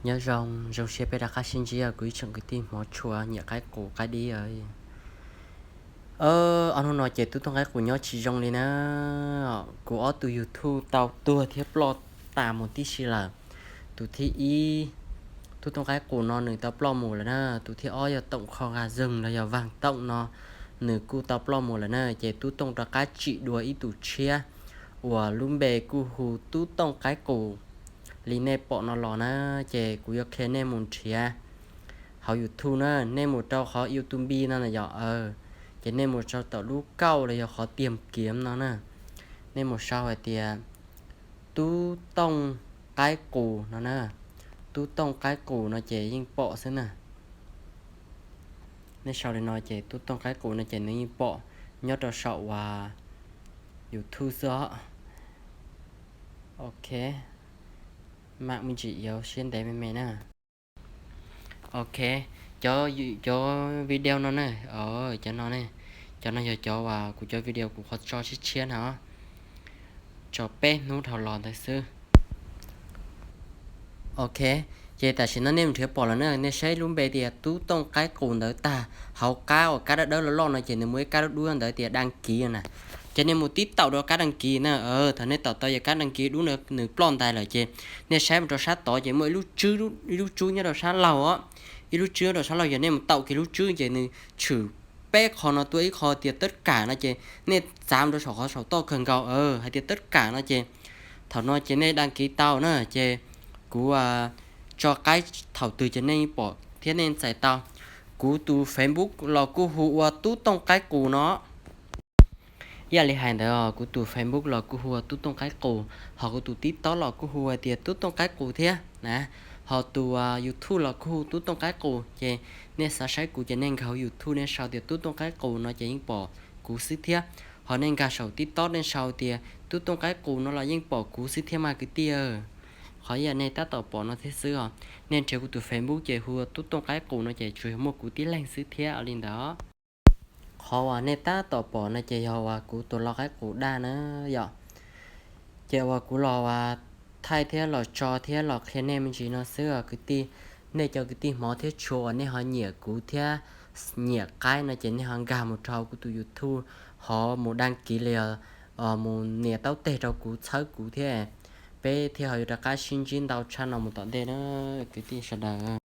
Nyob zoo, zoo siab peb rov qab sib ntsib os kuv ib tsoom kwv tij hmov tshua nyiam qaib qus qaib dib. Ob hnub no ces tub tooj qaib qus nyob tsis zoo li na. Kuv ob tug YouTube tau tuag thiab ploj tas mus tib si lawm. Tus thib ib, tub tooj qaib qus no nws tau ploj mus lawm na. Tus thib ob yog toom kho nqa zeeg los yog vaag toom no, nws kuj tau ploj mus lawm na. Ces tub tooj rov qab tsim dua ib tug tshiab uas lub npe kuj hu tub tooj qaib qus li nej pom no los na. Ces kuv yuav qhia nej mus nrhiav hauv YouTube na, nej mus rau qhov YouTube no na yom, ces nej mus rau tom lub kauj los yog qhov tiag kiav no na, nej mus sau hais tias tub tooj qaib qus no na. Tub tooj qaib qus no ces yeej pom xwb na. Nej sau li no ces tub tooj qaib qus no ces nws yeej pom nyob rau saum uas YouTube xwb os. Ok, mam me ntsis yuav siab ntev me me na. Ok, cov, cov video no na, cov no ne, cov no yog cov uas kuv cov video kuv qhov tso tshiab tshiab na, tso peb hnub dhau los ntawd xwb. Ok, ces tam sim no nej mus nrhiav pom lawm na, nej saib lub npe tias tub tooj qaib qus ntawd tag, hauv qab uas kab dawb dawb loj loj no ces nws muaj ib kab dub dub ntawd tias daj kiv na. Ces nej mus tib taum rau kab daj kiv na, thaum nej taum tau yog kab daj kiv dub na nws ploj ntais lawm ces nej saib mus rau sab tod ces muaj ib lub tswb, ib lub tswb nyob rau sab laug os. Ib lub tswb nyob rau sab laug, yog nej mus taum kiag lub tswb ces nws tshwm peb qho no tuaj ib qho tias teb kam no ces nej txav mus rau saum qhov saum toj kawg nkaus hais tias teb kam no ces thaum no ces nej daj kiv tau na ces kuv tso qaib thaum twg ces nej pom thiab nej txais tau. Kuv tus Facebook los kuj hu ua tub tooj qaib qus no. Ib yam li hais ntawd kuv tus Facebook los kuj hu ua tub tooj qaib qus, ho kuv tus TikTok los kuj hu hais tias tub tooj qaib qus thiab na, ho tus YouTube los kuj hu tub tooj qaib qus. Ces nej xav saib kuv ces nej nkag hauv YouTube nej sau tias tub tooj qaib qus no ces yeej pom kuv xwb thiab. Ho nej nkag saum TikTok nej sau tias tub tooj qaib qus no los yeej pom kuv xwb thiab mas kwv tij. Qhov ib yam nej tab tom pom no thiab xwb os. Nej nrhiav kuv tus Facebook ces hu ua tub tooj qaib qus no ces tsuas yog muaj kuv tib leeg xwb thiab li ntawd. Qhov uas nej tab tom pom no ces yog uas kuv tus lau qaib qus daj na yom. Ces uas kuv los uas thaij thiab los tso thiab los qhia nej me ntsis no xwb os kwv tij. Nej cov kwv tij hmov thiab tshua uas nej ho nyiam kuv thiab nyiam qaib no ces nej ho nkag mus rau kuv tus YouTube, ho mus daj kiv li os, mus nias taub teg rau kuv txhawb kuv thiab, peb thiaj ho yuav rov qab sib ntsib ntau tshaj no mus tom ntej na kwv tij sawv daws.